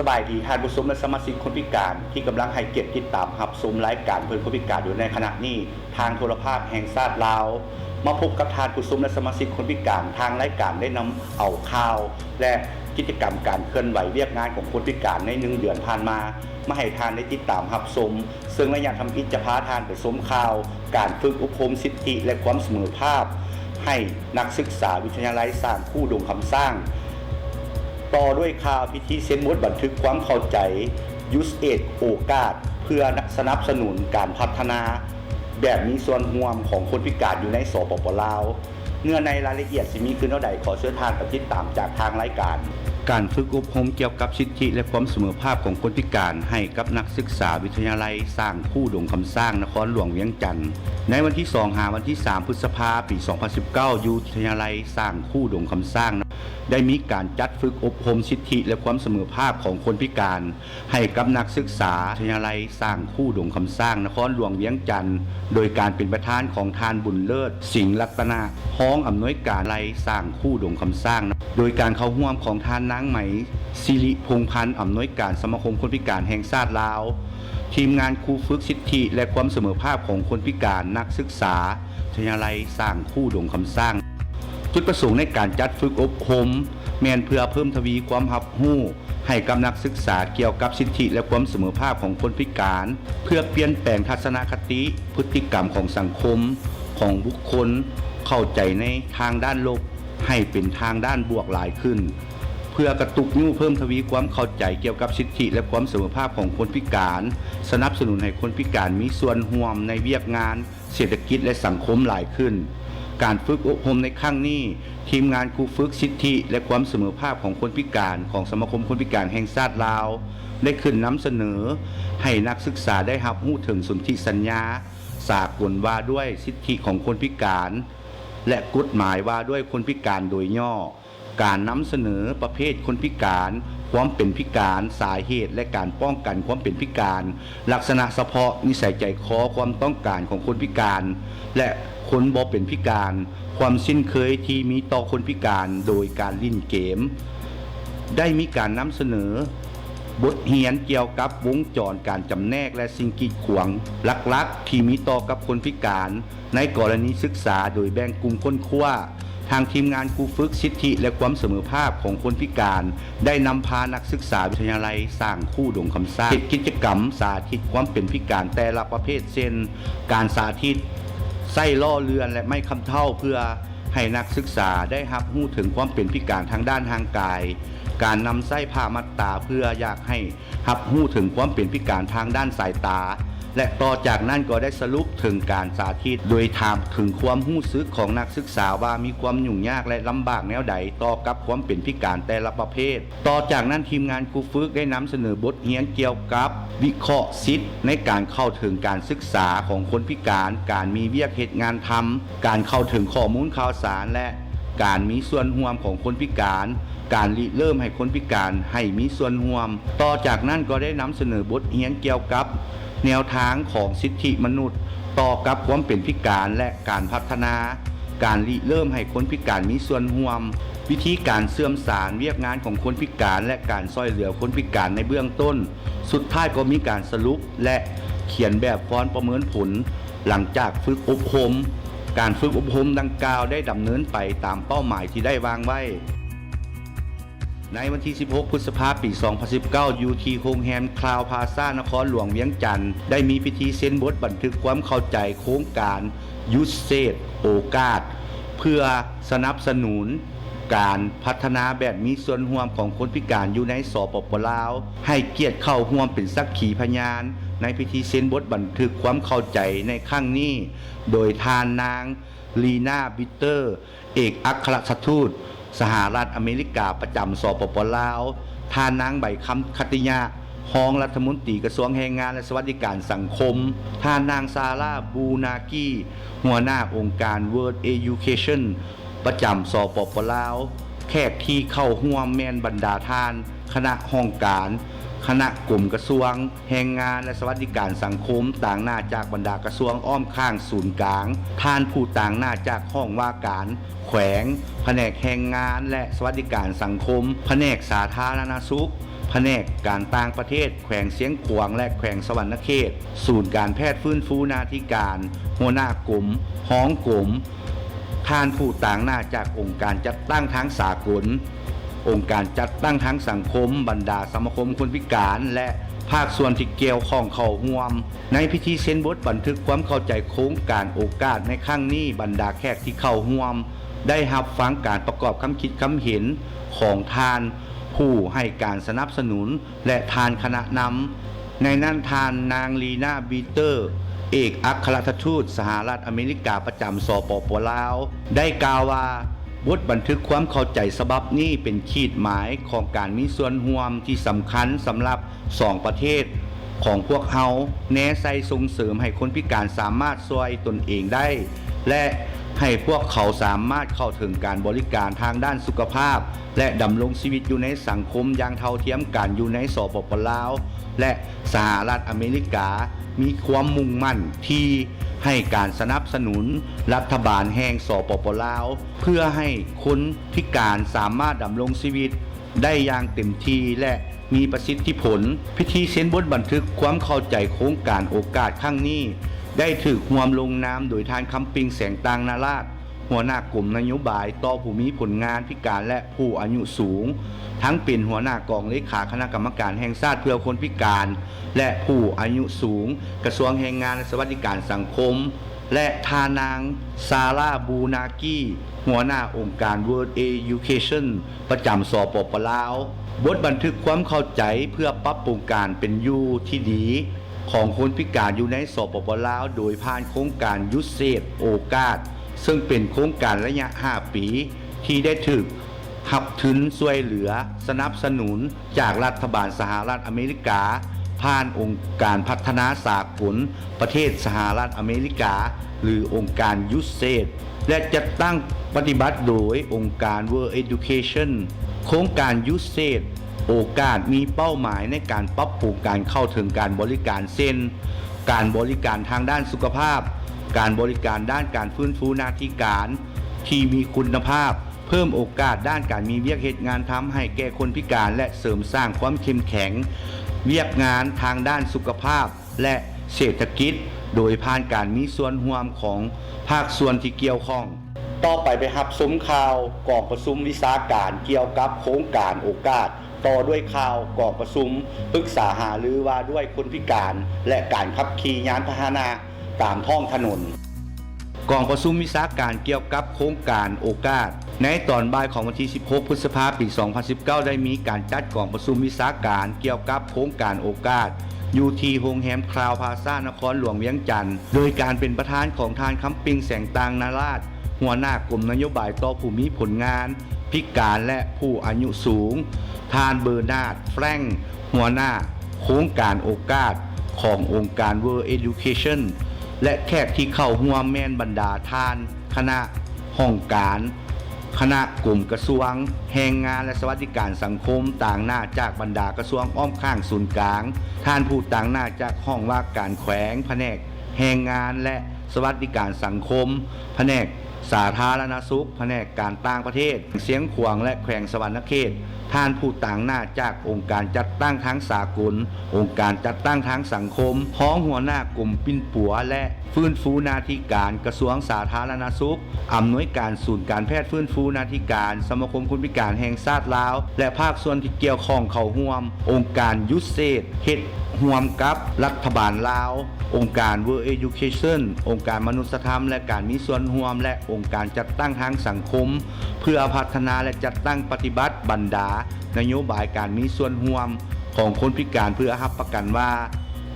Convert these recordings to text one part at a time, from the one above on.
ສະບາຍດີທ່ານຜູ້ຊົມ ແລະ ສະມາຊິກຄົນພິການ ທີ່ກຳລັງໃຫ້ກຽດຕິດຕາມຮັບຊົມລາຍການເພື່ອຄົນພິການຢູ່ໃນຂະນະນີ້. ທາງໂທລະພາບແຫ່ງຊາດລາວ ມາພົບກັບທ່ານຜູ້ຊົມ ແລະ ສະມາຊິກຄົນພິການ. ທາງລາຍການໄດ້ນຳເອົາຂ່າວ ແລະ ກິດຈະກຳການເຄື່ອນໄຫວວຽກງານຂອງຄົນພິການໃນໜຶ່ງເດືອນຜ່ານມາ ມາໃຫ້ທ່ານໄດ້ຕິດຕາມຮັບຊົມ. ເຊິ່ງໄລຍະທຳອິດຈະພາທ່ານໄປຊົມຂ່າວການຝຶກອົບຮົມສິດທິ ແລະ ຄວາມສະເໝີພາບໃຫ້ນັກສຶກສາວິທະຍາໄລສ້າງຄູ່ດົງຄຳຊ້າງ, ຕໍ່ດ້ວຍຂ່າວພິທີເຊັນບົດບັນທຶກຄວາມເຂົ້າໃຈ ຢູສເອດ ໂອກາດ ເພື່ອສະໜັບສະໜູນການພັດທະນາແບບມີສ່ວນຮ່ວມຂອງຄົນພິການຢູ່ໃນ ສປປ ລາວ. ເນື້ອໃນລາຍລະອຽດຊິມີຄືແນວໃດ, ຂໍເຊີນທ່ານໄປຕິດຕາມຈາກທາງລາຍການ. ການຝຶກອົບຮົມກ່ຽວກັບສິດທິ ແລະ ຄວາມສະເໝີພາບຂອງຄົນພິການໃຫ້ກັບນັກສຶກສາວິທະຍາໄລສ້າງຄູ່ດົງຄຳຊ້າງ ນະຄອນຫຼວງວຽງຈັນ ໃນວັນທີສອງ ຫາວັນທີສາມ ພຶດສະພາ ປີສອງພັນສິບເກົ້າ ຢູ່ວິທະຍາໄລສ້າງຄູ່ດົງຄຳຊ້າງ ໄດ້ມີການຈັດຝຶກອົບຮົມສິດທິ ແລະ ຄວາມສະເໝີພາບຂອງຄົນພິການ ໃຫ້ກັບນັກສຶກສາວິທະຍາໄລສ້າງຄູ່ດົງຄຳຊ້າງ ນະຄອນຫຼວງວຽງຈັນ ໂດຍການເປັນປະທານຂອງທ່ານ ບຸນເລີດ ສິງລັດຕະນະ ຮອງອຳນວຍການໄລສ້າງຄູ່ດົງຄຳຊ້າງ ໂດຍການເຂົ້າຮ່ວມຂອງທ່ານ ນາງ ໄໝ ສິລິພົງພັນ ອຳນວຍການສະມາຄົມຄົນພິການແຫ່ງຊາດລາວ, ທີມງານຄູຝຶກສິດທິ ແລະ ຄວາມສະເໝີພາບຂອງຄົນພິການ, ນັກສຶກສາວິທະຍາໄລສ້າງຄູ່ດົງຄຳຊ້າງ. ຈຸດປະສົງໃນການຈັດຝຶກອົບຮົມ ແມ່ນເພື່ອເພີ່ມທະວີຄວາມຮັບຮູ້ ໃຫ້ກັບນັກສຶກສາກ່ຽວກັບສິດທິ ແລະ ຄວາມສະເໝີພາບຂອງຄົນພິການ, ເພື່ອປ່ຽນແປງທັດສະນະຄະຕິ, ພຶດຕິກຳຂອງສັງຄົມ, ຂອງບຸກຄົນ, ເຂົ້າໃຈໃນທາງດ້ານລົບໃຫ້ເປັນທາງດ້ານບວກຫຼາຍຂຶ້ນ, ເພື່ອກະຕຸກຍູ້ເພີ່ມທະວີຄວາມເຂົ້າໃຈກ່ຽວກັບສິດທິ ແລະ ຄວາມສະເໝີພາບຂອງຄົນພິການ, ສະໜັບສະໜູນໃຫ້ຄົນພິການມີສ່ວນຮ່ວມໃນວຽກງານ ເສດຖະກິດ ແລະ ສັງຄົມຫຼາຍຂຶ້ນ. ການຝຶກອົບຮົມໃນຄັ້ງນີ້, ທີມງານຄູຝຶກສິດທິ ແລະ ຄວາມສະເໝີພາບຂອງຄົນພິການຂອງສະມາຄົມຄົນພິການແຫ່ງຊາດລາວ ໄດ້ຂຶ້ນນຳສະເໜີໃຫ້ນັກສຶກສາໄດ້ຮັບຮູ້ເຖິງສົນທິສັນຍາສາກົນວ່າດ້ວຍສິດທິຂອງຄົນພິການ ແລະ ກົດໝາຍວ່າດ້ວຍຄົນພິການໂດຍຫຍໍ້. ການນຳສະເໜີປະເພດຄົນພິການ, ຄວາມເປັນພິການ, ສາເຫດ ແລະ ການປ້ອງກັນຄວາມເປັນພິການ, ລັກສະນະສະເພາະ, ນິໄສໃຈຄໍ, ຄວາມຕ້ອງການຂອງຄົນພິການ ແລະ ຄົນບໍ່ເປັນພິການ, ຄວາມຊິນເຄີຍທີ່ມີຕໍ່ຄົນພິການໂດຍການຫຼິ້ນເກມ. ໄດ້ມີການນຳສະເໜີບົດຮຽນກ່ຽວກັບວົງຈອນການຈຳແນກ ແລະ ສິ່ງກີດຂວາງຫຼັກໆທີ່ມີຕໍ່ກັບຄົນພິການ ໃນກໍລະນີສຶກສາໂດຍແບ່ງກຸ່ມຄົ້ນຄວ້າ. ທາງທີມງານຄູຝຶກສິດທິ ແລະ ຄວາມສະເໝີພາບຂອງຄົນພິການ ໄດ້ນຳພານັກສຶກສາວິທະຍາໄລສ້າງຄູ່ດົງຄຳຊ້າງ ເຮັດກິດຈະກຳສາທິດຄວາມເປັນພິການແຕ່ລະປະເພດ ເຊັ່ນ ການສາທິດໃຊ້ລໍ້ເລື່ອນ ແລະ ໄມ້ຄຳເທົ້າ ເພື່ອໃຫ້ນັກສຶກສາໄດ້ຮັບຮູ້ເຖິງຄວາມເປັນພິການທາງດ້ານຮ່າງກາຍ, ການນຳໃຊ້ຜ້າມັດຕາ ເພື່ອຢາກໃຫ້ ຮັບຮູ້ເຖິງຄວາມເປັນພິການທາງດ້ານສາຍຕາ ແລະ ຕໍ່ຈາກນັ້ນກໍໄດ້ສະຫຼຸບເຖິງການສາທິດ ໂດຍຖາມເຖິງຄວາມຮູ້ສຶກຂອງນັກສຶກສາວ່າມີຄວາມຫຍຸ້ງຍາກ ແລະ ລຳບາກແນວໃດຕໍ່ກັບຄວາມເປັນພິການແຕ່ລະປະເພດ. ຕໍ່ຈາກນັ້ນທີມງານຄູຝຶກໄດ້ນຳສະເໜີບົດຮຽນກ່ຽວກັບວິເຄາະສິດໃນການເຂົ້າເຖິງການສຶກສາຂອງຄົນພິການ, ການມີວຽກເຮັດງານທຳ, ການເຂົ້າເຖິງຂໍ້ມູນຂ່າວສານ ແລະ ການມີສ່ວນຮ່ວມຂອງຄົນພິການ, ການລິເລີ່ມໃຫ້ຄົນພິການໃຫ້ມີສ່ວນຮ່ວມ. ຕໍ່ຈາກນັ້ນກໍໄດ້ນຳສະເໜີບົດຮຽນກ່ຽວກັບແນວທາງຂອງສິດທິມະນຸດຕໍ່ກັບຄວາມເປັນພິການ ແລະ ການພັດທະນາ, ການລິເລີ່ມໃຫ້ຄົນພິການມີສ່ວນຮ່ວມ, ວິທີການເຊື່ອມສານວຽກງານຂອງຄົນພິການ ແລະ ການຊ່ອຍເຫຼືອຄົນພິການໃນເບື້ອງຕົ້ນ. ສຸດທ້າຍກໍມີການສະຫຼຸບ ແລະ ຂຽນແບບຟອນປະເມີນຜົນ ຫຼັງຈາກຝຶກອົບຮົມ. ການຝຶກອົບຮົມດັ່ງກ່າວໄດ້ດຳເນີນໄປຕາມເປົ້າໝາຍທີ່ໄດ້ວາງໄວ້. ໃນວັນທີສິບຫົກ ພຶດສະພາ ປີສອງພັນສິບເກົ້າ ຢູ່ທີ່ໂຮງແຮມຄລາວພາຊາ ນະຄອນຫຼວງວຽງຈັນ ໄດ້ມີພິທີເຊັນບົດບັນທຶກຄວາມເຂົ້າໃຈໂຄງການ ຢູສເອດ ໂອກາດ ເພື່ອສະໜັບສະໜູນ ການພັດທະນາແບບມີສ່ວນຮ່ວມຂອງຄົນພິການຢູ່ໃນ ສປປ ລາວ ໃຫ້ກຽດເຂົ້າຮ່ວມເປັນສັກຂີພະຍານໃນພິທີເຊັນບົດບັນທຶກຄວາມເຂົ້າໃຈໃນຄັ້ງນີ້ ໂດຍທ່ານນາງ ລີນາ ບິດເຕີ ເອກອັກຄະລັດຖະທູດສະຫະລັດອາເມລິກາປະຈຳ ສປປ ລາວ, ທ່ານນາງ ໃບຄຳ ຂັດຕິຍະ ຮອງລັດຖະມົນຕີກະຊວງແຮງງານ ແລະ ສະຫວັດດີການສັງຄົມ, ທ່ານນາງ ຊາລາ ບູນາກີ ຫົວໜ້າອົງການ World Education ປະຈຳ ສປປ ລາວ. ແຂກທີ່ເຂົ້າຮ່ວມແມ່ນບັນດາທ່ານຄະນະຫ້ອງການ, ຄະນະກົມກະຊວງແຮງງານ ແລະ ສະຫວັດດີການສັງຄົມ, ຕາງໜ້າຈາກບັນດາກະຊວງອ້ອມຂ້າງສູນກາງ, ທ່ານຜູ້ຕາງໜ້າຈາກຫ້ອງວ່າການແຂວງ, ພະແນກແຮງງານ ແລະ ສະຫວັດດີການສັງຄົມ, ພະແນກສາທາລະນະສຸກ, ພະແນກການຕ່າງປະເທດແຂວງຊຽງຂວາງ ແລະ ແຂວງສະຫວັນນະເຂດ, ສູນການແພດຟື້ນຟູໜ້າທິການ, ຫົວໜ້າກົມ, ຮອງກົມ, ທ່ານຜູ້ຕາງໜ້າຈາກອົງການຈັດຕັ້ງທາງສາກົນ, ອົງການຈັດຕັ້ງທາງສັງຄົມ, ບັນດາສະມາຄົມຄົນພິການ ແລະ ພາກສ່ວນທີ່ກ່ຽວຂ້ອງເຂົ້າຮ່ວມ. ໃນພິທີເຊັນບົດບັນທຶກຄວາມເຂົ້າໃຈໂຄງການໂອກາດໃນຄັ້ງນີ້, ບັນດາແຂກທີ່ເຂົ້າຮ່ວມໄດ້ຮັບຟັງການປະກອບຄຳຄິດຄຳເຫັນຂອງທ່ານຜູ້ໃຫ້ການສະໜັບສະໜູນ ແລະ ທ່ານຄະນະນຳ. ໃນນັ້ນທ່ານນາງ ລີນາ ບີເຕີ ເອກອັກຄະລັດຖະທູດສະຫະລັດອາເມລິກາປະຈຳ ສປປ ລາວ ໄດ້ກ່າວວ່າ, ບົດບັນທຶກຄວາມເຂົ້າໃຈສະບັບນີ້ເປັນຂີດໝາຍຂອງການມີສ່ວນຮ່ວມທີ່ສຳຄັນສຳລັບສອງປະເທດຂອງພວກເຮົາ, ແນໃສ່ສົ່ງເສີມໃຫ້ຄົນພິການສາມາດຊ່ວຍຕົນເອງໄດ້ ແລະ ໃຫ້ພວກເຂົາສາມາດເຂົ້າເຖິງການບໍລິການທາງດ້ານສຸຂະພາບ ແລະ ດຳລົງຊີວິດຢູ່ໃນສັງຄົມຢ່າງເທົ່າທຽມກັນຢູ່ໃນ ສປປ ລາວ ແລະ ສະຫະລັດອາເມລິກາ ມີຄວາມມຸ່ງໝັ້ນທີ່ໃຫ້ການສະໜັບສະໜູນລັດຖະບານແຫ່ງ ສປປ ລາວ ເພື່ອໃຫ້ຄົນພິການສາມາດດຳລົງຊີວິດໄດ້ຢ່າງເຕັມທີ່ ແລະ ມີປະສິດທິຜົນ. ພິທີເຊັນບົດບັນທຶກຄວາມເຂົ້າໃຈໂຄງການໂອກາດຄັ້ງນີ້ ໄດ້ຖືກຮ່ວມລົງນາມໂດຍທ່ານ ຄຳປິງ ແສງຕ່າງນາລາດ, ຫົວໜ້າກົມນະໂຍບາຍຕໍ່ຜູ້ມີຜົນງານພິການ ແລະ ຜູ້ອາຍຸສູງ, ທັງເປັນຫົວໜ້າກອງເລຂາຄະນະກຳມະການແຫ່ງຊາດເພື່ອຄົນພິການ ແລະ ຜູ້ອາຍຸສູງ, ກະຊວງແຮງງານ ແລະ ສະຫວັດດີການສັງຄົມ ແລະ ທ່ານນາງ ຊາລາ ບູນາກີ, ຫົວໜ້າອົງການ World Education ປະຈຳ ສປປ ລາວ. ບົດບັນທຶກຄວາມເຂົ້າໃຈເພື່ອປັບປຸງການເປັນຢູ່ທີ່ດີຂອງຄົນພິການຢູ່ໃນ ສປປ ລາວ ໂດຍຜ່ານໂຄງການ Youth Safe ໂອກາດ ເຊິ່ງເປັນໂຄງການໄລຍະຫ້າປີ ທີ່ໄດ້ຖືກຮັບທຶນຊ່ວຍເຫຼືອສະໜັບສະໜູນຈາກລັດຖະບານສະຫະລັດອາເມລິກາ ຜ່ານອົງການພັດທະນາສາກົນ ປະເທດສະຫະລັດອາເມລິກາ ຫຼື ອົງການ Youth Safe ແລະ ຈັດຕັ້ງປະຕິບັດໂດຍອົງການ World Education. ໂຄງການ Youth Safe ໂອກາດມີເປົ້າໝາຍໃນການປັບປຸງການເຂົ້າເຖິງການບໍລິການ ເຊັ່ນ ການບໍລິການທາງດ້ານສຸຂະພາບ, ການບໍລິການດ້ານການຟື້ນຟູໜ້າທີ່ການທີ່ມີຄຸນນະພາບ, ເພີ່ມໂອກາດດ້ານການມີວຽກເຮັດງານທຳໃຫ້ແກ່ຄົນພິການ ແລະ ເສີມສ້າງຄວາມເຂັ້ມແຂງວຽກງານທາງດ້ານສຸຂະພາບ ແລະ ເສດຖະກິດ ໂດຍຜ່ານການມີສ່ວນຮ່ວມຂອງພາກສ່ວນທີ່ກ່ຽວຂ້ອງ. ຕໍ່ໄປໄປຮັບຊົມຂ່າວກອງປະຊຸມວິຊາການກ່ຽວກັບໂຄງການໂອກາດ, ຕໍ່ດ້ວຍຂ່າວກອງປະຊຸມປຶກສາຫາລືວ່າດ້ວຍຄົນພິການ ແລະ ການຂັບຂີ່ຍານພາຫະນະຕາມທ້ອງຖະໜົນ. ກອງປະຊຸມວິຊາການກ່ຽວກັບໂຄງການໂອກາດ. ໃນຕອນບ່າຍຂອງວັນທີສິບຫົກ ພຶດສະພາ ປີສອງພັນສິບເກົ້າ ໄດ້ມີການຈັດກອງປະຊຸມວິຊາການກ່ຽວກັບໂຄງການໂອກາດ ຢູ່ທີ່ໂຮງແຮມຄຣາວພາຊາ ນະຄອນຫຼວງວຽງຈັນ ໂດຍການເປັນປະທານຂອງທ່ານ ຄຳປິງ ແສງຕ່າງນາລາດ, ຫົວໜ້າກົມນະໂຍບາຍຕໍ່ຜູ້ມີຜົນງານ, ພິການ ແລະ ຜູ້ອາຍຸສູງ, ທ່ານ ເບີນາດ ແຟຣງ ຫົວໜ້າໂຄງການໂອກາດຂອງອົງການ World Education ແລະ ແຂກທີ່ເຂົ້າຮ່ວມແມ່ນບັນດາທ່ານຄະນະຫ້ອງການ, ຄະນະກົມກະຊວງແຮງງານ ແລະ ສະຫວັດດີການສັງຄົມ, ຕາງໜ້າຈາກບັນດາກະຊວງອ້ອມຂ້າງສູນກາງ, ທ່ານຜູ້ຕາງໜ້າຈາກຫ້ອງວ່າການແຂວງ, ພະແນກແຮງງານ ແລະ ສະຫວັດດີການສັງຄົມ, ພະແນກ ສາທາລະນະສຸກ, ພະແນກການຕ່າງປະເທດ ຊຽງຂວາງ ແລະ ແຂວງສະຫວັນນະເຂດ, ທ່ານຜູ້ຕາງໜ້າຈາກອົງການຈັດຕັ້ງທາງສາກົນ, ອົງການຈັດຕັ້ງທາງສັງຄົມ, ຮອງຫົວໜ້າກົມປິ່ນປົວ ແລະ ຟື້ນຟູໜ້າທີ່ການ ກະຊວງສາທາລະນະສຸກ, ອຳນວຍການສູນການແພດຟື້ນຟູໜ້າທີ່ການ ສະມາຄົມຄົນພິການແຫ່ງຊາດລາວ ແລະ ພາກສ່ວນທີ່ກ່ຽວຂ້ອງເຂົ້າຮ່ວມ. ອົງການ Youth Safe ເຮັດຮ່ວມກັບລັດຖະບານລາວ, ອົງການ World Education, ອົງການມະນຸດສະທຳ ແລະ ການມີສ່ວນຮ່ວມ ແລະ ອົງການຈັດຕັ້ງທາງສັງຄົມ ເພື່ອພັດທະນາ ແລະ ຈັດຕັ້ງປະຕິບັດບັນດານະໂຍບາຍການມີສ່ວນຮ່ວມຂອງຄົນພິການ ເພື່ອຮັບປະກັນວ່າ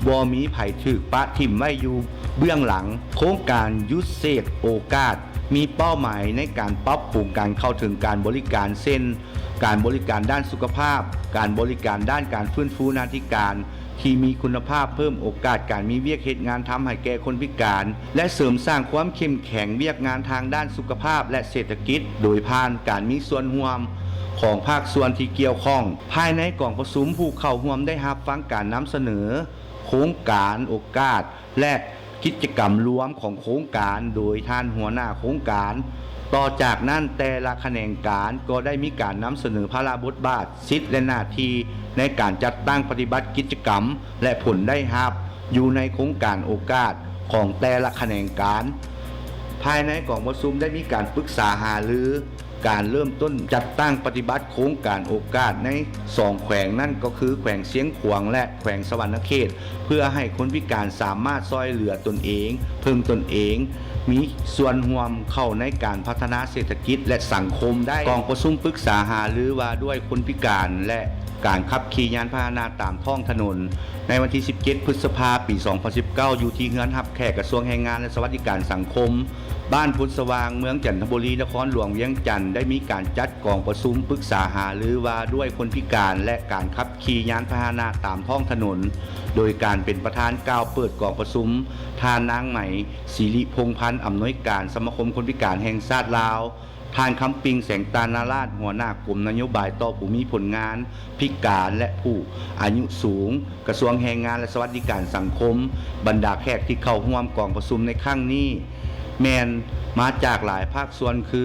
ບໍ່ມີໃຜຖືກປະຖິ້ມໄວ້ຢູ່ເບື້ອງຫຼັງ. ໂຄງການ Youth Safe ໂອກາດ ມີເປົ້າໝາຍໃນການປັບປຸງການເຂົ້າເຖິງການບໍລິການ ເຊັ່ນ ການບໍລິການດ້ານສຸຂະພາບ, ການບໍລິການດ້ານການຟື້ນຟູໜ້າທີ່ການທີ່ມີຄຸນນະພາບ, ເພີ່ມໂອກາດການມີວຽກເຮັດງານທຳໃຫ້ແກ່ຄົນພິການ ແລະ ເສີມສ້າງຄວາມເຂັ້ມແຂງວຽກງານທາງດ້ານສຸຂະພາບ ແລະ ເສດຖະກິດ ໂດຍຜ່ານການມີສ່ວນຮ່ວມຂອງພາກສ່ວນທີ່ກ່ຽວຂ້ອງ. ພາຍໃນກອງປະຊຸມ, ຜູ້ເຂົ້າຮ່ວມໄດ້ຮັບຟັງການນຳສະເໜີໂຄງການໂອກາດ ແລະ ກິດຈະກຳລວມຂອງໂຄງການ ໂດຍທ່ານຫົວໜ້າໂຄງການ. ຕໍ່ຈາກນັ້ນ, ແຕ່ລະຂະແໜງການກໍໄດ້ມີການນຳສະເໜີພາລະບົດບາດ, ສິດ ແລະ ໜ້າທີ່ໃນການຈັດຕັ້ງປະຕິບັດກິດຈະກຳ ແລະ ຜົນໄດ້ຮັບຢູ່ໃນໂຄງການໂອກາດຂອງແຕ່ລະຂະແໜງການ. ພາຍໃນກອງປະຊຸມໄດ້ມີການປຶກສາຫາລື ການເລີ່ມຕົ້ນຈັດຕັ້ງປະຕິບັດໂຄງການໂອກາດໃນສອງແຂວງນັ້ນກໍຄື ແຂວງຊຽງຂວາງ ແລະ ແຂວງສະຫວັນນະເຂດ ເພື່ອໃຫ້ຄົນພິການສາມາດຊ່ອຍເຫຼືອຕົນເອງ, ເພິ່ງຕົນເອງ, ມີສ່ວນຮ່ວມເຂົ້າໃນການພັດທະນາເສດຖະກິດ ແລະ ສັງຄົມໄດ້. ກອງປະຊຸມປຶກສາຫາລືວ່າດ້ວຍຄົນພິການ ແລະ ການຂັບຂີ່ຍານພາຫະນະຕາມທ້ອງຖະໜົນ ໃນວັນທີສິບເຈັດ ພຶດສະພາ ປີສອງພັນສິບເກົ້າ ຢູ່ທີ່ເຮືອນຮັບແຂກກະຊວງແຮງງານ ແລະ ສະຫວັດດີການສັງຄົມ ບ້ານໂພນສະຫວ່າງ ເມືອງຈັນທະບູລີ ນະຄອນຫຼວງວຽງຈັນ ໄດ້ມີການຈັດກອງປະຊຸມປຶກສາຫາລືວ່າດ້ວຍຄົນພິການ ແລະ ການຂັບຂີ່ຍານພາຫະນະຕາມທ້ອງຖະໜົນ. ໂດຍການເປັນປະທານກ່າວເປີດກອງປະຊຸມ ທ່ານນາງໄໝ ສິລິພົງພັນ ອຳນວຍການສະມາຄົມຄົນພິການແຫ່ງຊາດລາວ, ທ່ານ ຄຳປິງ ແສງຕານາລາດ ຫົວໜ້າກົມນະໂຍບາຍຕໍ່ຜູ້ມີຜົນງານພິການ ແລະ ຜູ້ອາຍຸສູງ ກະຊວງແຮງງານ ແລະ ສະຫວັດດີການສັງຄົມ. ບັນດາແຂກທີ່ເຂົ້າຮ່ວມກອງປະຊຸມໃນຄັ້ງນີ້ ແມ່ນມາຈາກຫຼາຍພາກສ່ວນຄື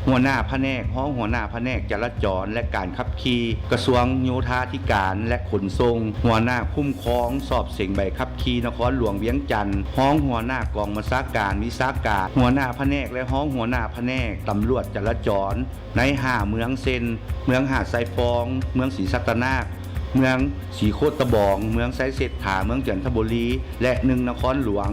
ຫົວໜ້າພະແນກ, ຮອງຫົວໜ້າພະແນກຈະລາຈອນ ແລະ ການຂັບຂີ່ ກະຊວງໂຍທາທິການ ແລະ ຂົນສົ່ງ, ຫົວໜ້າຄຸ້ມຄອງສອບເສັງໃບຂັບຂີ່ນະຄອນຫຼວງວຽງຈັນ, ຮອງຫົວໜ້າກອງບັນຊາການວິຊາການ, ຫົວໜ້າພະແນກ ແລະ ຮອງຫົວໜ້າພະແນກຕຳຫຼວດຈະລາຈອນ ໃນຫ້າເມືອງ ເຊັ່ນ ເມືອງຫາດຊາຍຟອງ, ເມືອງສີສັດຕະນາກ, ເມືອງສີໂຄດຕະບອງ, ເມືອງໄຊເສດຖາ, ເມືອງຈັນທະບູລີ ແລະ ໜຶ່ງນະຄອນຫຼວງ,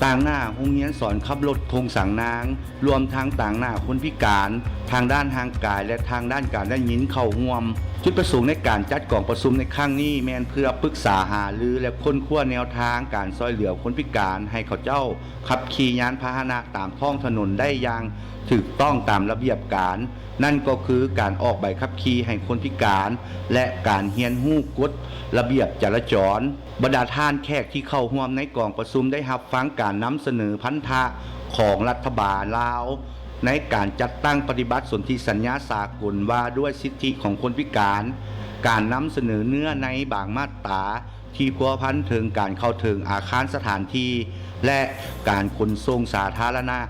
ຕາງໜ້າໂຮງຮຽນສອນຂັບລົດທົ່ງສາງນາງ, ລວມທັງຕາງໜ້າຄົນພິການທາງດ້ານຮ່າງກາຍ ແລະ ທາງດ້ານການໄດ້ຍິນເຂົ້າຮ່ວມ. ຈຸດປະສົງໃນການຈັດກອງປະຊຸມໃນຄັ້ງນີ້ ແມ່ນເພື່ອປຶກສາຫາລື ແລະ ຄົ້ນຄວ້າແນວທາງການຊ່ອຍເຫຼືອຄົນພິການ ໃຫ້ເຂົາເຈົ້າຂັບຂີ່ຍານພາຫະນະຕາມທ້ອງຖະໜົນໄດ້ຢ່າງຖືກຕ້ອງຕາມລະບຽບການ, ນັ້ນກໍຄືການອອກໃບຂັບຂີ່ໃຫ້ຄົນພິການ ແລະ ການຮຽນຮູ້ກົດລະບຽບຈະລາຈອນ. ບັນດາທ່ານແຂກທີ່ເຂົ້າຮ່ວມໃນກອງປະຊຸມໄດ້ຮັບຟັງການນຳສະເໜີພັນທະຂອງລັດຖະບານລາວ ໃນການຈັດຕັ້ງປະຕິບັດສົນທິສັນຍາສາກົນວ່າດ້ວຍສິດທິຂອງຄົນພິການ, ການນຳສະເໜີເນື້ອໃນບາງມາດຕາທີ່ພົວພັນເຖິງການເຂົ້າເຖິງອາຄານສະຖານທີ່ ແລະ ການຂົນສົ່ງສາທາລະນະ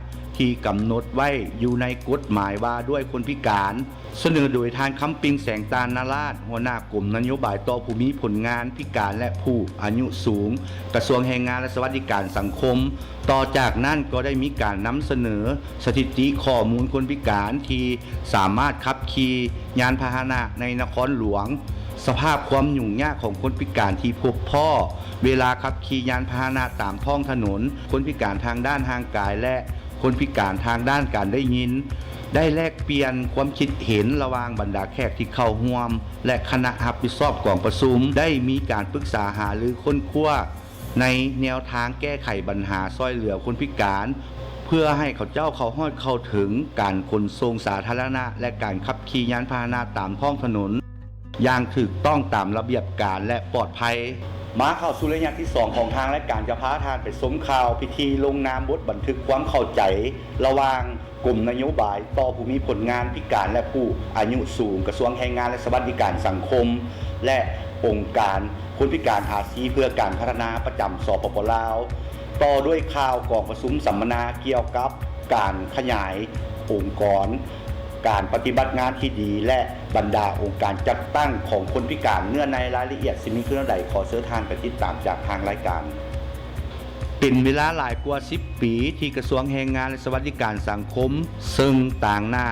ທີ່ກຳນົດໄວ້ຢູ່ໃນກົດໝາຍວ່າດ້ວຍຄົນພິການ. ສະເໜີໂດຍທ່ານ ຄຳປິງ ແສງຕານນາລາດ ຫົວໜ້າກົມນະໂຍບາຍຕໍ່ຜູ້ມີຜົນງານພິການ ແລະ ຜູ້ອາຍຸສູງ ກະຊວງແຮງງານ ແລະ ສະຫວັດດີການສັງຄົມ. ຕໍ່ຈາກນັ້ນກໍໄດ້ມີການນຳສະເໜີສະຖິຕິຂໍ້ມູນຄົນພິການທີ່ສາມາດຂັບຂີ່ຍານພາຫະນະໃນນະຄອນຫຼວງ, ສະພາບຄວາມຫຍຸ້ງຍາກຂອງຄົນພິການທີ່ພົບພໍ້ເວລາຂັບຂີ່ຍານພາຫະນະຕາມທ້ອງຖະໜົນ, ຄົນພິການທາງດ້ານຮ່າງກາຍ ແລະ ຄົນພິການທາງດ້ານການໄດ້ຍິນ, ໄດ້ແລກປ່ຽນຄວາມຄິດເຫັນລະຫວ່າງບັນດາແຂກທີ່ເຂົ້າຮ່ວມ ແລະ ຄະນະຮັບຜິດຊອບກອງປະຊຸມ, ໄດ້ມີການປຶກສາຫາລືຄົ້ນຄວ້າໃນແນວທາງແກ້ໄຂບັນຫາຊ່ອຍເຫຼືອຄົນພິການ ເພື່ອໃຫ້ເຂົາເຈົ້າເຂົ້າຮອດເຂົ້າເຖິງການຂົນສົ່ງສາທາລະນະ ແລະ ການຂັບຂີ່ຍານພາຫະນະຕາມທ້ອງຖະໜົນ ຢ່າງຖືກຕ້ອງຕາມລະບຽບການ ແລະ ປອດໄພ. ມາເຂົ້າສູ່ໄລຍະທີສອງຂອງທາງລາຍການ ຈະພາທ່ານໄປຊົມຂ່າວພິທີລົງນາມບົດບັນທຶກຄວາມເຂົ້າໃຈ ລະຫວ່າງກົມນະໂຍບາຍຕໍ່ຜູ້ມີຜົນງານພິການ ແລະ ຜູ້ອາຍຸສູງ ກະຊວງແຮງງານ ແລະ ສະຫວັດດີການສັງຄົມ ແລະ ອົງການຄົນພິການອາຊີເພື່ອການພັດທະນາປະຈຳ ສປປ ລາວ. ຕໍ່ດ້ວຍຂ່າວກອງປະຊຸມສຳມະນາກ່ຽວກັບການຂະຫຍາຍອົງກອນ ການປະຕິບັດງານທີ່ດີ ແລະ ບັນດາອົງການຈັດຕັ້ງຂອງຄົນພິການ. ເນື້ອໃນລາຍລະອຽດຊິມີຄືແນວໃດ, ຂໍເຊີນທ່ານໄປຕິດຕາມຈາກທາງລາຍການ. ເປັນເວລາຫຼາຍກວ່າສິບປີ ທີ່ກະຊວງແຮງງານ ແລະ ສະຫວັດດີການສັງຄົມ ເຊິ່ງຕາງໜ້າ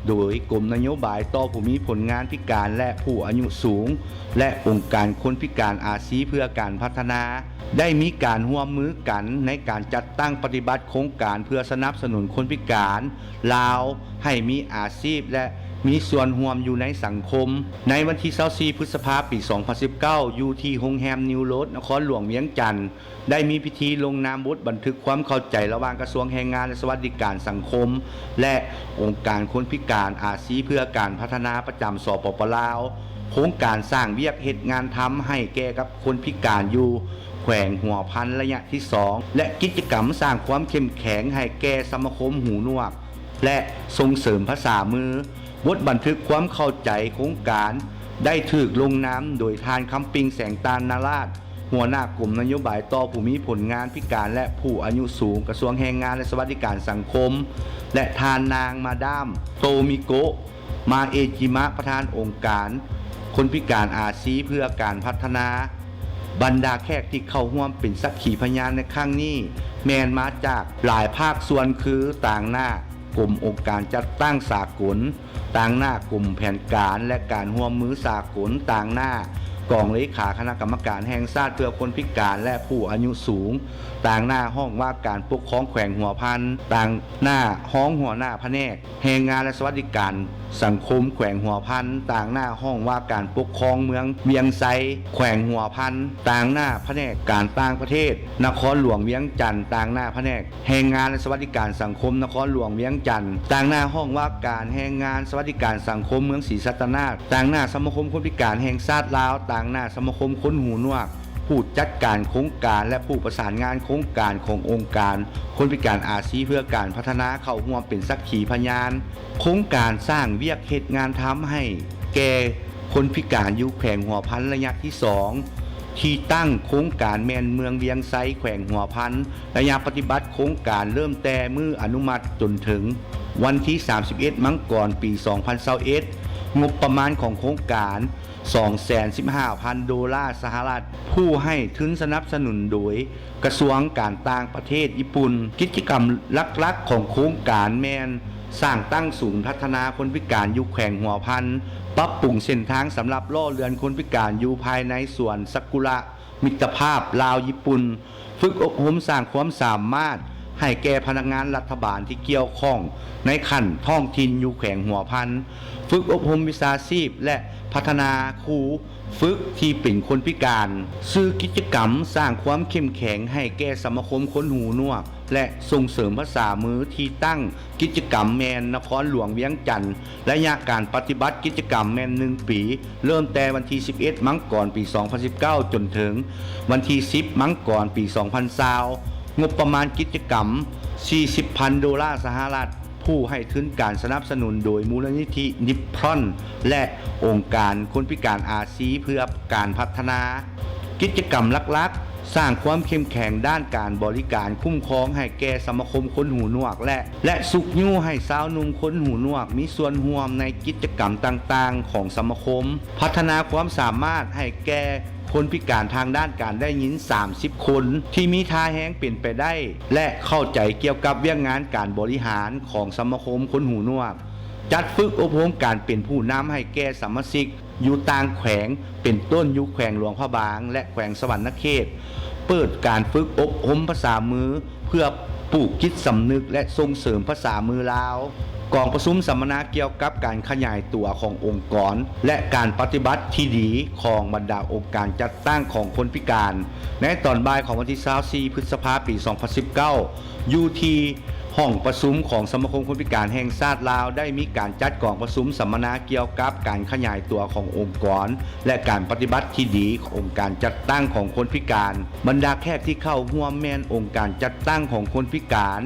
ໂດຍກົມນະໂຍບາຍຕໍ່ຜູ້ມີຜົນງານພິການ ແລະ ຜູ້ອາຍຸສູງ ແລະ ອົງການຄົນພິການອາຊີເພື່ອການພັດທະນາ ໄດ້ມີການຮ່ວມມືກັນໃນການຈັດຕັ້ງປະຕິບັດໂຄງການເພື່ອສະໜັບສະໜູນຄົນພິການລາວໃຫ້ມີອາຊີບ ແລະ ມີສ່ວນຮ່ວມຢູ່ໃນສັງຄົມ. ໃນວັນທີຊາວສີ່ ພຶດສະພາ ປີສອງພັນສິບເກົ້າ ຢູ່ທີ່ໂຮງແຮມນິວໂຣດ ນະຄອນຫຼວງວຽງຈັນ ໄດ້ມີພິທີລົງນາມບົດບັນທຶກຄວາມເຂົ້າໃຈລະຫວ່າງກະຊວງແຮງງານ ແລະ ສະຫວັດດີການສັງຄົມ ແລະ ອົງການຄົນພິການອາຊີເພື່ອການພັດທະນາປະຈຳ ສປປ ລາວ. ໂຄງການສ້າງວຽກເຮັດງານທຳໃຫ້ແກ່ກັບຄົນພິການຢູ່ແຂວງຫົວພັນໄລຍະທີສອງ ແລະ ກິດຈະກຳສ້າງຄວາມເຂັ້ມແຂງໃຫ້ແກ່ສະມາຄົມຫູໜວກ ແລະ ສົ່ງເສີມພາສາມື. ບົດບັນທຶກຄວາມເຂົ້າໃຈໂຄງການໄດ້ຖືກລົງນາມໂດຍທ່ານ ຄຳປິງ ແສງຕານນາລາດ ຫົວໜ້າກົມນະໂຍບາຍຕໍ່ຜູ້ມີຜົນງານພິການ ແລະ ຜູ້ອາຍຸສູງ ກະຊວງແຮງງານ ແລະ ສະຫວັດດີການສັງຄົມ ແລະ ທ່ານນາງ ມາດາມ ໂຕມິໂກະ ມາເອຈິມະ ປະທານອົງການຄົນພິການອາຊີເພື່ອການພັດທະນາ. ບັນດາແຂກທີ່ເຂົ້າຮ່ວມເປັນສັກຂີພະຍານໃນຄັ້ງນີ້ ແມ່ນມາຈາກຫຼາຍພາກສ່ວນ ຄື ຕາງໜ້າກົມອົງການຈັດຕັ້ງສາກົນ, ຕາງໜ້າກົມແຜນການ ແລະ ການຮ່ວມມືສາກົນ, ຕາງໜ້າກອງເລຂາຄະນະກຳມະການແຫ່ງຊາດເພື່ອຄົນພິການ ແລະ ຜູ້ອາຍຸສູງ, ຕາງໜ້າຫ້ອງວ່າການປົກຄອງແຂວງຫົວພັນ, ຕາງໜ້າຮອງຫົວໜ້າພະແນກ ແຮງງານ ແລະ ສະຫວັດດີການສັງຄົມແຂວງຫົວພັນ, ຕາງໜ້າຫ້ອງວ່າການປົກຄອງເມືອງວຽງໄຊແຂວງຫົວພັນ, ຕາງໜ້າພະແນກການຕ່າງປະເທດນະຄອນຫຼວງວຽງຈັນ, ຕາງໜ້າພະແນກແຮງງານ ແລະ ສະຫວັດດີການສັງຄົມນະຄອນຫຼວງວຽງຈັນ, ຕາງໜ້າຫ້ອງວ່າການແຮງງານ ສະຫວັດດີການສັງຄົມເມືອງສີສັດຕະນາກ, ຕາງໜ້າສະມາຄົມຄົນພິການແຫ່ງຊາດລາວ, ຕາງໜ້າສະມາຄົມຄົນຫູໜວກ, ຜູ້ຈັດການໂຄງການ ແລະ ຜູ້ປະສານງານໂຄງການຂອງອົງການຄົນພິການອາຊີເພື່ອການພັດທະນາເຂົ້າຮ່ວມເປັນສັກຂີພະຍານ. ໂຄງການສ້າງວຽກເຮັດງານທຳໃຫ້ແກ່ຄົນພິການຢູ່ແຂວງຫົວພັນໄລຍະທີສອງ, ທີ່ຕັ້ງໂຄງການແມ່ນເມືອງວຽງໄຊແຂວງຫົວພັນ, ໄລຍະປະຕິບັດໂຄງການເລີ່ມແຕ່ມື້ອະນຸມັດຈົນເຖິງວັນທີສາມສິບເອັດ ມັງກອນ ປີສອງພັນຊາວເອັດ, ງົບປະມານຂອງໂຄງການ ສອງແສນສິບຫ້າພັນໂດລາສະຫະລັດ, ຜູ້ໃຫ້ທຶນສະໜັບສະໜູນໂດຍກະຊວງການຕ່າງປະເທດຍີ່ປຸ່ນ. ກິດຈະກຳຫຼັກໆຂອງໂຄງການແມ່ນສ້າງຕັ້ງສູນພັດທະນາຄົນພິການຢູ່ແຂວງຫົວພັນ, ປັບປຸງເສັ້ນທາງສຳລັບຫຼໍ່ເລື່ອນຄົນພິການຢູ່ພາຍໃນສວນຊາກຸຣະມິດຕະພາບລາວຍີ່ປຸ່ນ, ຝຶກອົບຮົມສ້າງຄວາມສາມາດໃຫ້ແກ່ພະນັກງານລັດຖະບານທີ່ກ່ຽວຂ້ອງໃນຂັ້ນທ້ອງຖິ່ນຢູ່ແຂວງຫົວພັນ, ຝຶກອົບຮົມວິຊາຊີບ ແລະ ພັດທະນາຄູຝຶກທີ່ເປັນຄົນພິການ. ຊື່ກິດຈະກຳສ້າງຄວາມເຂັ້ມແຂງໃຫ້ແກ່ສະມາຄົມຄົນຫູໜວກ ແລະ ສົ່ງເສີມພາສາມື ທີ່ຕັ້ງກິດຈະກຳແມ່ນນະຄອນຫຼວງວຽງຈັນ. ໄລຍະການປະຕິບັດກິດຈະກຳແມ່ນໜຶ່ງປີ, ເລີ່ມແຕ່ວັນທີສິບເອັດ ມັງກອນ ປີສອງພັນສິບເກົ້າ ຈົນເຖິງວັນທີສິບ ມັງກອນ ປີສອງພັນຊາວ. ງົບປະມານກິດຈະກຳ ສີ່ສິບພັນໂດລາສະຫະລັດ, ຜູ້ໃຫ້ທຶນການສະໜັບສະໜູນໂດຍມູນນິທິນິບພອນ ແລະ ອົງການຄົນພິການອາຊີເພື່ອການພັດທະນາ. ກິດຈະກຳຫຼັກໆ ສ້າງຄວາມເຂັ້ມແຂງດ້ານການບໍລິການຄຸ້ມຄອງໃຫ້ແກ່ສະມາຄົມຄົນຫູໜວກ ແລະ ແລະ ຊຸກຍູ້ໃຫ້ຊາວໜຸ່ມຄົນຫູໜວກມີສ່ວນຮ່ວມໃນກິດຈະກຳຕ່າງໆຂອງສະມາຄົມ, ພັດທະນາຄວາມສາມາດໃຫ້ແກ່ຄົນພິການທາງດ້ານການໄດ້ຍິນສາມສິບຄົນ ທີ່ມີທ່າແຮງເປັນໄປໄດ້ ແລະ ເຂົ້າໃຈກ່ຽວກັບວຽກງານການບໍລິຫານຂອງສະມາຄົມຄົນຫູໜວກ, ຈັດຝຶກອົບຮົມການເປັນຜູ້ນຳໃຫ້ແກ່ສະມາຊິກ ຢູ່ຕ່າງແຂວງ ເປັນຕົ້ນຢູ່ແຂວງຫຼວງພະບາງ ແລະ ແຂວງສະຫວັນນະເຂດ, ເປີດການຝຶກອົບຮົມພາສາມື ເພື່ອປູກຈິດສຳນຶກ ແລະ ສົ່ງເສີມພາສາມືລາວ. ກອງປະຊຸມສຳມະນາກ່ຽວກັບການຂະຫຍາຍຕົວຂອງອົງກອນ ແລະ ການປະຕິບັດທີ່ດີຂອງບັນດາອົງການຈັດຕັ້ງຂອງຄົນພິການ ໃນຕອນບ່າຍຂອງວັນທີຊາວສີ່ ພຶດສະພາ ປີສອງພັນສິບເກົ້າ ຢູ່ທີ່ ຫ້ອງປະຊຸມຂອງສະມາຄົມຄົນພິການແຫ່ງຊາດລາວ ໄດ້ມີການຈັດກອງປະຊຸມສຳມະນາກ່ຽວກັບການຂະຫຍາຍຕົວຂອງອົງກອນ ແລະ ການປະຕິບັດທີ່ດີຂອງອົງການຈັດຕັ້ງຂອງຄົນພິການ. ບັນດາແຂກທີ່ເຂົ້າຮ່ວມແມ່ນອົງການຈັດຕັ້ງຂອງຄົນພິການ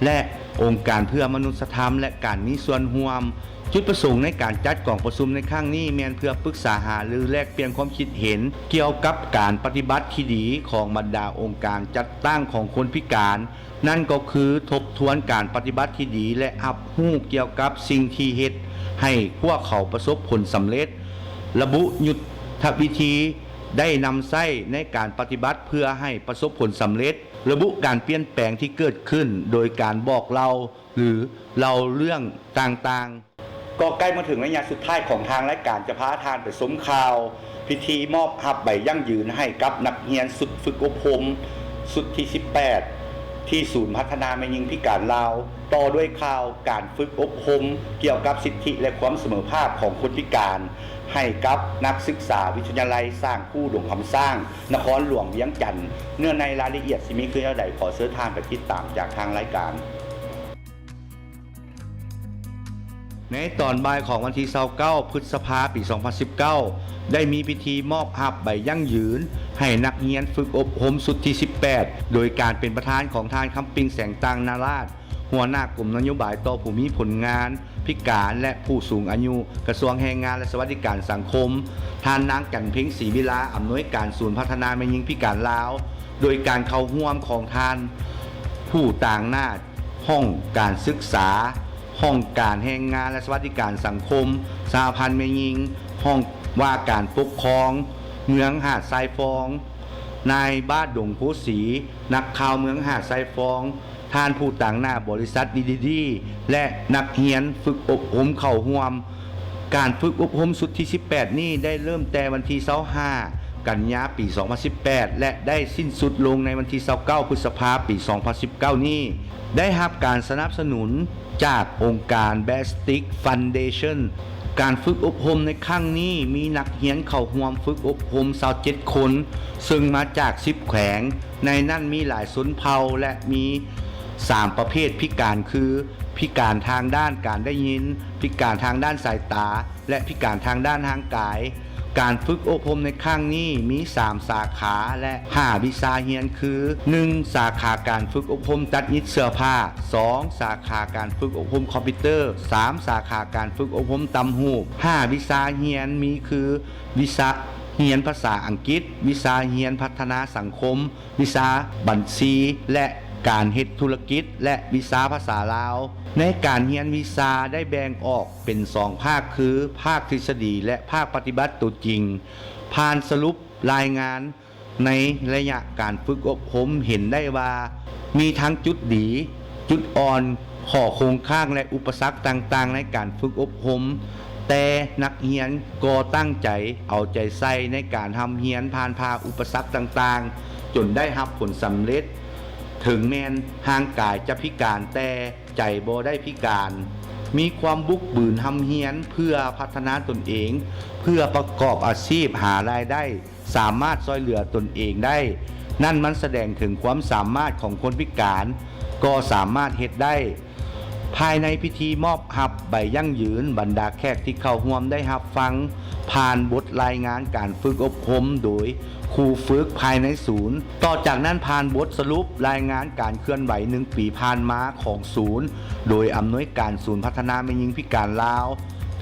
ແລະ ອົງການເພື່ອມະນຸດສະທຳ ແລະ ການມີສ່ວນຮ່ວມ. ຈຸດປະສົງໃນການຈັດກອງປະຊຸມໃນຄັ້ງນີ້ ແມ່ນເພື່ອປຶກສາຫາລືແລກປ່ຽນຄວາມຄິດເຫັນກ່ຽວກັບການປະຕິບັດທີ່ດີຂອງບັນດາອົງການຈັດຕັ້ງຂອງຄົນພິການ. ນັ້ນກໍຄືທົບທວນການປະຕິບັດທີ່ດີ ແລະ ຮັບຮູ້ກ່ຽວກັບສິ່ງທີ່ເຮັດໃຫ້ພວກເຂົາປະສົບຜົນສຳເລັດ, ລະບຸຍຸດທະວິທີໄດ້ນຳໃຊ້ໃນການປະຕິບັດເພື່ອໃຫ້ປະສົບຜົນສຳເລັດ, ລະບຸການປ່ຽນແປງທີ່ເກີດຂຶ້ນໂດຍການບອກເລົ່າ ຫຼື ເລົ່າເລື່ອງຕ່າງໆ. ກໍໃກ້ມາເຖິງໄລຍະສຸດທ້າຍຂອງທາງລາຍການຈະພາທ່ານໄປຊົມຂ່າວ ພິທີມອບຮັບໃບຢັ້ງຢືນໃຫ້ກັບນັກຮຽນຊຸດຝຶກອົບຮົມຊຸດທີສິບແປດ ທີ່ສູນພັດທະນາແມ່ຍິງພິການລາວ, ຕໍ່ດ້ວຍຂ່າວການຝຶກອົບຮົມກ່ຽວກັບສິດທິ ແລະ ຄວາມສະເໝີພາບຂອງຄົນພິການ ໃຫ້ກັບນັກສຶກສາວິທະຍາໄລສ້າງຄູດວງຄຳຊ້າງ ນະຄອນຫຼວງວຽງຈັນ. ເນື້ອໃນລາຍລະອຽດຊິມີຄືແນວໃດ, ຂໍເຊີນທ່ານໄປຕິດຕາມຈາກທາງລາຍການ. ໃນຕອນບ່າຍຂອງວັນທີຊາວເກົ້າ ພຶດສະພາ ປີສອງພັນສິບເກົ້າ ໄດ້ມີພິທີມອບຮັບໃບຢັ້ງຢືນໃຫ້ນັກຮຽນຝຶກອົບຮົມຊຸດທີສິບແປດ ໂດຍການເປັນປະທານຂອງທ່ານ ຄຳປິງ ແສງຕາງນາລາດ, ຫົວໜ້າກົມນະໂຍບາຍຕໍ່ຜູ້ມີຜົນງານພິການ ແລະ ຜູ້ສູງອາຍຸ ກະຊວງແຮງງານ ແລະ ສະຫວັດດີການສັງຄົມ, ທ່ານນາງ ຈັນເພັງ ສີວິລາ, ອຳນວຍການສູນພັດທະນາແມ່ຍິງພິການລາວ, ໂດຍການເຂົ້າຮ່ວມຂອງທ່ານຜູ້ຕາງໜ້າຫ້ອງການສຶກສາ, ຫ້ອງການແຮງງານ ແລະ ສະຫວັດດີການສັງຄົມ, ສະຫະພັນແມ່ຍິງ, ຫ້ອງວ່າການປົກຄອງເມືອງຫາດຊາຍຟອງ, ນາຍບ້ານດົງໂພສີ, ນັກຂ່າວເມືອງຫາດຊາຍຟອງ, ທ່ານຜູ້ຕາງໜ້າບໍລິສັດດີດີດີ ແລະ ນັກຮຽນຝຶກອົບຮົມເຂົ້າຮ່ວມ. ການຝຶກອົບຮົມຊຸດທີສິບແປດນີ້ໄດ້ເລີ່ມແຕ່ວັນທີຊາວຫ້າ ກັນຍາ ປີສອງພັນສິບແປດ ແລະ ໄດ້ສິ້ນສຸດລົງໃນວັນທີຊາວເກົ້າ ພຶດສະພາ ປີສອງພັນສິບເກົ້ານີ້. ໄດ້ຮັບການສະໜັບສະໜູນຈາກອົງການ Bastic Foundation. ການຝຶກອົບຮົມໃນຄັ້ງນີ້ມີນັກຮຽນເຂົ້າຮ່ວມຝຶກອົບຮົມຊາວເຈັດຄົນ, ເຊິ່ງມາຈາກສິບແຂວງ, ໃນນັ້ນມີຫຼາຍຊົນເຜົ່າ ແລະ ມີສາມປະເພດພິການ ຄື ພິການທາງດ້ານການໄດ້ຍິນ, ພິການທາງດ້ານສາຍຕາ ແລະ ພິການທາງດ້ານຮ່າງກາຍ. ການຝຶກອົບຮົມໃນຄັ້ງນີ້ມີສາມສາຂາ ແລະ ຫ້າວິຊາຮຽນ ຄື ໜຶ່ງ ສາຂາການຝຶກອົບຮົມຕັດຫຍິບເສື້ອຜ້າ, ສອງ ສາຂາການຝຶກອົບຮົມຄອມພິວເຕີ, ສາມ ສາຂາການຝຶກອົບຮົມຕ່ຳຮູບ. ຫ້າວິຊາຮຽນມີຄື ວິຊາຮຽນພາສາອັງກິດ, ວິຊາຮຽນພັດທະນາສັງຄົມ, ວິຊາບັນຊີ ແລະ ການເຮັດທຸລະກິດ ແລະ ວິຊາພາສາລາວ. ໃນການຮຽນວິຊາໄດ້ແບ່ງອອກເປັນສອງພາກ ຄື ພາກທິດສະດີ ແລະ ພາກປະຕິບັດໂຕຈິງ. ຜ່ານສະຫຼຸບລາຍງານໃນໄລຍະການຝຶກອົບຮົມເຫັນໄດ້ວ່າ ມີທັງຈຸດດີ, ຈຸດອ່ອນ, ຂໍ້ຄົງຄ້າງ ແລະ ອຸປະສັກຕ່າງໆໃນການຝຶກອົບຮົມ, ແຕ່ນັກຮຽນກໍຕັ້ງໃຈເອົາໃຈໃສ່ໃນການຮ່ຳຮຽນ ຜ່ານຜ່າອຸປະສັກຕ່າງໆ ຈົນໄດ້ຮັບຜົນສຳເລັດ. ເຖິງແມ່ນຮ່າງກາຍຈະພິການ, ແຕ່ໃຈບໍ່ໄດ້ພິການ. ມີຄວາມບຸກບືນຮ່ຳຮຽນເພື່ອພັດທະນາຕົນເອງ, ເພື່ອປະກອບອາຊີບ, ຫາລາຍໄດ້, ສາມາດຊ່ວຍເຫຼືອຕົນເອງໄດ້. ນັ້ນມັນສະແດງເຖິງຄວາມສາມາດຂອງຄົນພິການ, ກໍສາມາດເຮັດໄດ້. ພາຍໃນພິທີມອບຮັບໃບຢັ້ງຢືນ, ບັນດາແຂກທີ່ເຂົ້າຮ່ວມໄດ້ຮັບຟັງຜ່ານບົດລາຍງານການຝຶກອົບຮົມໂດຍຄູຝຶກພາຍໃນສູນ. ຕໍ່ຈາກນັ້ນຜ່ານບົດສະຫຼຸບລາຍງານການເຄື່ອນໄຫວໜຶ່ງປີຜ່ານມາຂອງສູນ ໂດຍອຳນວຍການສູນພັດທະນາແມ່ຍິງພິການລາວ.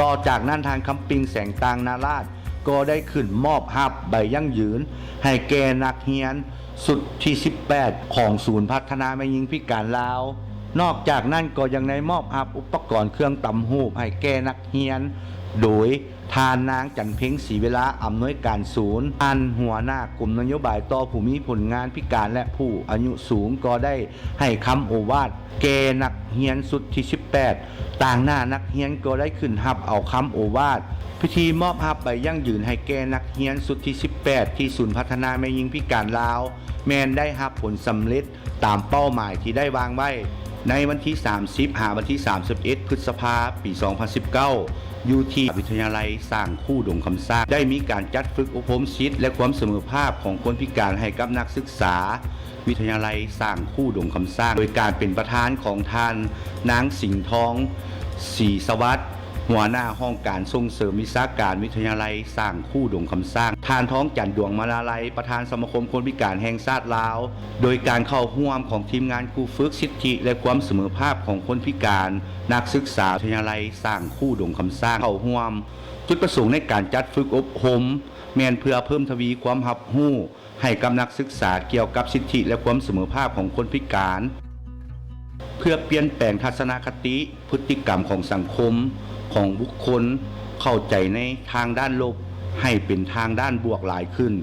ຕໍ່ຈາກນັ້ນທ່ານ ຄຳປິງ ແສງຕ່າງນາລາດ ກໍໄດ້ຂຶ້ນມອບຮັບໃບຢັ້ງຢືນໃຫ້ແກ່ນັກຮຽນ ຊຸດທີສິບແປດ ຂອງສູນພັດທະນາແມ່ຍິງພິການລາວ. ນອກຈາກນັ້ນກໍຍັງໄດ້ມອບຮັບອຸປະກອນເຄື່ອງຕ່ຳຮູບໃຫ້ແກ່ນັກຮຽນ ໂດຍທ່ານນາງ ຈັນເພັງ ສີເວລາ ອຳນວຍການສູນ. ທ່ານຫົວໜ້າກົມນະໂຍບາຍຕໍ່ຜູ້ມີຜົນງານພິການ ແລະ ຜູ້ອາຍຸສູງ ກໍໄດ້ໃຫ້ຄຳໂອວາດແກ່ນັກຮຽນຊຸດທີສິບແປດ. ຕາງໜ້ານັກຮຽນກໍໄດ້ຂຶ້ນຮັບເອົາຄຳໂອວາດ. ພິທີມອບຮັບໃບຢັ້ງຢືນໃຫ້ແກ່ນັກຮຽນຊຸດທີສິບແປດ ທີ່ສູນພັດທະນາແມ່ຍິງພິການລາວ ແມ່ນໄດ້ຮັບຜົນສຳເລັດຕາມເປົ້າໝາຍທີ່ໄດ້ວາງໄວ້. ໃນວັນທີສາມສິບ ຫາວັນທີສາມສິບເອັດ ພຶດສະພາ ປີສອງພັນສິບເກົ້າ ຢູ່ທີ່ວິທະຍາໄລສ້າງຄູດົງຄຳສ້າງ ໄດ້ມີການຈັດຝຶກອົບຮົມສິດ ແລະ ຄວາມສະເໝີພາບຂອງຄົນພິການໃຫ້ກັບນັກສຶກສາ ວິທະຍາໄລສ້າງຄູດົງຄຳສ້າງ ໂດຍການເປັນປະທານຂອງທ່ານນາງ ສິງທອງ ສີສະຫວັດ ຫົວໜ້າຫ້ອງການສົ່ງເສີມວິຊາການວິທະຍາໄລສ້າງຄູດົງຄຳສ້າງ, ທ່ານ ທອງຈັນ ດວງມາລາໄລ ປະທານສະມາຄົມຄົນພິການແຫ່ງຊາດລາວ, ໂດຍການເຂົ້າຮ່ວມຂອງທີມງານຄູຝຶກສິດທິ ແລະ ຄວາມສະເໝີພາບຂອງຄົນພິການ, ນັກສຶກສາວິທະຍາໄລສ້າງຄູດົງຄຳສ້າງເຂົ້າຮ່ວມ. ຈຸດປະສົງໃນການຈັດຝຶກອົບຮົມ ແມ່ນເພື່ອເພີ່ມທະວີຄວາມຮັບຮູ້ ໃຫ້ກັບນັກສຶກສາກ່ຽວກັບສິດທິ ແລະ ຄວາມສະເໝີພາບຂອງຄົນພິການ, ເພື່ອປ່ຽນແປງທັດສະນະຄະຕິ, ພຶດຕິກຳຂອງສັງຄົມ, ຂອງບຸກຄົນ, ເຂົ້າໃຈໃນທາງດ້ານລົບໃຫ້ເປັນທາງດ້ານບວກຫຼາຍຂຶ້ນ,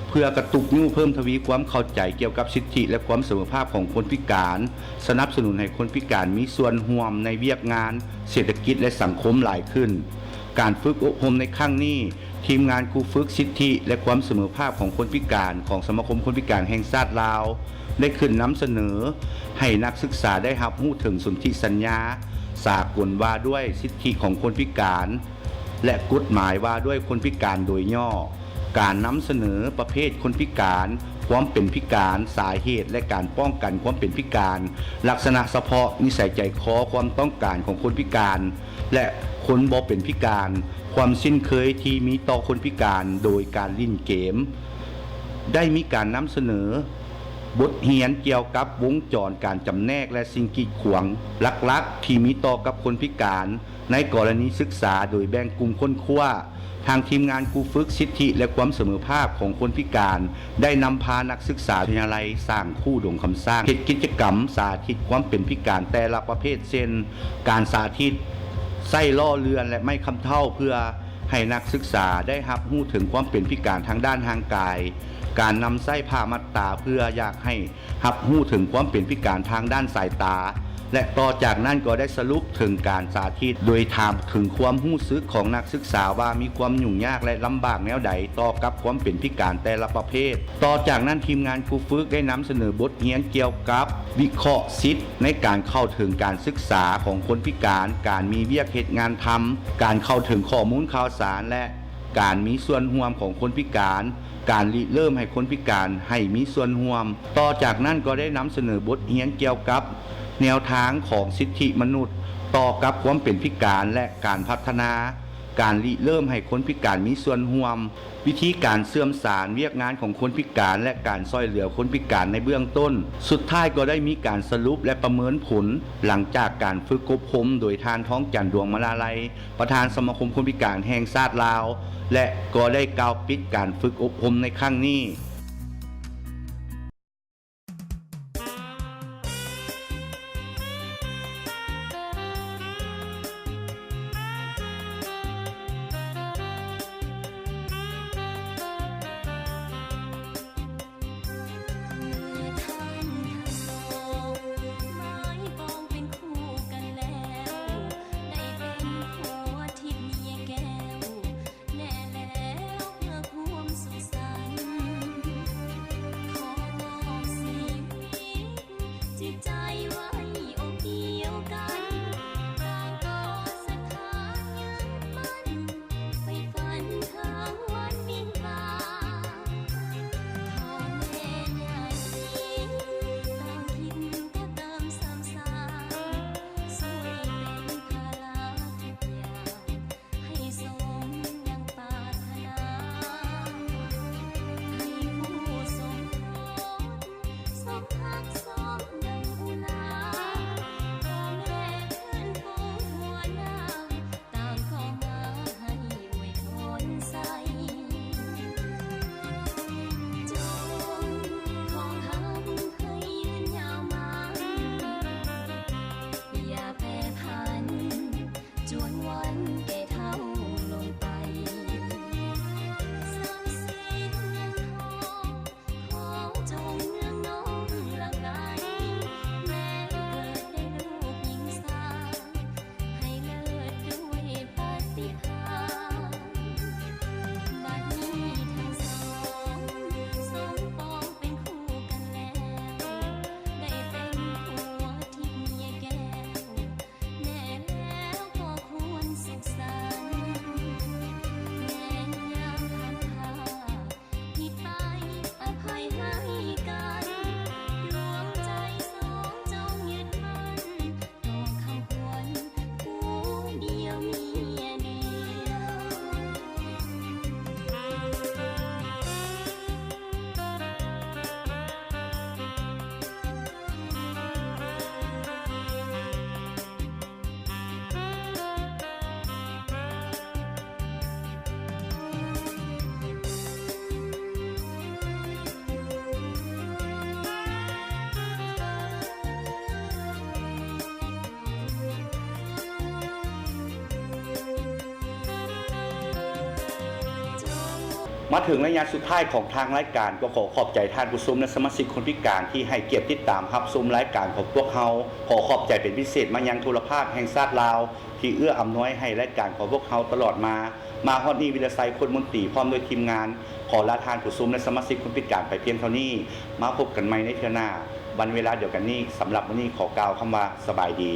ເພື່ອກະຕຸກຍູ້ເພີ່ມທະວີຄວາມເຂົ້າໃຈກ່ຽວກັບສິດທິ ແລະ ຄວາມສະເໝີພາບຂອງຄົນພິການ, ສະໜັບສະໜູນໃຫ້ຄົນພິການມີສ່ວນຮ່ວມໃນວຽກງານເສດຖະກິດ ແລະ ສັງຄົມຫຼາຍຂຶ້ນ. ການຝຶກອົບຮົມໃນຄັ້ງນີ້, ທີມງານຄູຝຶກສິດທິ ແລະ ຄວາມສະເໝີພາບຂອງຄົນພິການຂອງສະມາຄົມຄົນພິການແຫ່ງຊາດລາວ ໄດ້ຂຶ້ນນຳສະເໜີໃຫ້ນັກສຶກສາໄດ້ຮັບຮູ້ເຖິງສົນທິສັນຍາສາກົນວ່າດ້ວຍສິດທິຂອງຄົນພິການ ແລະ ກົດໝາຍວ່າດ້ວຍຄົນພິການໂດຍຫຍໍ້, ການນຳສະເໜີປະເພດຄົນພິການ, ຄວາມເປັນພິການ, ສາເຫດ ແລະ ການປ້ອງກັນຄວາມເປັນພິການ, ລັກສະນະສະເພາະ, ນິໄສໃຈຄໍ, ຄວາມຕ້ອງການຂອງຄົນພິການ ແລະ ຄົນບໍ່ເປັນພິການ, ຄວາມຊິນເຄີຍທີ່ມີຕໍ່ຄົນພິການໂດຍການຫຼິ້ນເກມ. ໄດ້ມີການນຳສະເໜີ ບົດຮຽນກ່ຽວກັບວົງຈອນການຈຳແນກ ແລະ ສິ່ງກີດຂວາງຫຼັກໆທີ່ມີຕໍ່ກັບຄົນພິການໃນກໍລະນີສຶກສາ ໂດຍແບ່ງກຸ່ມຄົ້ນຄວ້າ. ທາງທີມງານຄູຝຶກສິດທິ ແລະ ຄວາມສະເໝີພາບຂອງຄົນພິການ ໄດ້ນຳພານັກສຶກສາວິທະຍາໄລສ້າງຄູດົງຄຳສ້າງ ເຮັດກິດຈະກຳສາທິດຄວາມເປັນພິການແຕ່ລະປະເພດ ເຊັ່ນ ການສາທິດໃຊ້ລໍ້ເລື່ອນ ແລະ ໄມ້ຄຳເທົ້າ ເພື່ອໃຫ້ນັກສຶກສາໄດ້ຮັບຮູ້ເຖິງຄວາມເປັນພິການທາງດ້ານຮ່າງກາຍ, ການນຳໃຊ້ຜ້າມັດຕາ ເພື່ອຢາກໃຫ້ ຮັບຮູ້ເຖິງຄວາມເປັນພິການທາງດ້ານສາຍຕາ ແລະ ຕໍ່ຈາກນັ້ນກໍໄດ້ສະຫຼຸບເຖິງການສາທິດ ໂດຍຖາມເຖິງຄວາມຮູ້ສຶກຂອງນັກສຶກສາວ່າມີຄວາມຫຍຸ້ງຍາກ ແລະ ລຳບາກແນວໃດຕໍ່ກັບຄວາມເປັນພິການແຕ່ລະປະເພດ. ຕໍ່ຈາກນັ້ນທີມງານຄູຝຶກໄດ້ນຳສະເໜີບົດຮຽນກ່ຽວກັບວິເຄາະສິດໃນການເຂົ້າເຖິງການສຶກສາຂອງຄົນພິການ, ການມີວຽກເຮັດງານທຳ, ການເຂົ້າເຖິງຂໍ້ມູນຂ່າວສານ ແລະ ການມີສ່ວນຮ່ວມຂອງຄົນພິການ, ການລິເລີ່ມໃຫ້ຄົນພິການໃຫ້ມີສ່ວນຮ່ວມ. ຕໍ່ຈາກນັ້ນກໍໄດ້ນຳສະເໜີບົດຮຽນກ່ຽວກັບແນວທາງຂອງສິດທິມະນຸດຕໍ່ກັບຄວາມເປັນພິການ ແລະ ການພັດທະນາ, ການລິເລີ່ມໃຫ້ຄົນພິການມີສ່ວນຮ່ວມ, ວິທີການເຊື່ອມສານວຽກງານຂອງຄົນພິການ ແລະ ການຊ່ອຍເຫຼືອຄົນພິການໃນເບື້ອງຕົ້ນ. ສຸດທ້າຍກໍໄດ້ມີການສະຫຼຸບ ແລະ ປະເມີນຜົນຫຼັງຈາກການຝຶກອົບຮົມ ໂດຍທ່ານ ທອງຈັນ ດວງມະລາໄລ ປະທານສະມາຄົມຄົນພິການແຫ່ງຊາດລາວ ແລະ ກໍໄດ້ກ່າວປິດການຝຶກອົບຮົມໃນຄັ້ງນີ້. ມາເຖິງໄລຍະສຸດທ້າຍຂອງທາງລາຍການ, ກໍຂໍຂອບໃຈທ່ານຜູ້ຊົມ ແລະ ສະມາຊິກຄົນພິການທີ່ໃຫ້ກຽດຕິດຕາມຮັບຊົມລາຍການຂອງພວກເຮົາ. ຂໍຂອບໃຈເປັນພິເສດມາຍັງໂທລະພາບແຫ່ງຊາດລາວ ທີ່ເອື້ອອຳນວຍໃຫ້ລາຍການຂອງພວກເຮົາຕະຫຼອດມາ. ມາຮອດນີ້ ວິລະໄຊ ໂຄດມົນຕີ ພ້ອມດ້ວຍທີມງານ ຂໍລາທ່ານຜູ້ຊົມ ແລະ ສະມາຊິກຄົນພິການໄປພຽງເທົ່ານີ້. ມາພົບກັນໃໝ່ໃນເທື່ອໜ້າ ວັນເວລາດຽວກັນນີ້. ສຳລັບມື້ນີ້ຂໍກ່າວຄຳວ່າ ສະບາຍດີ.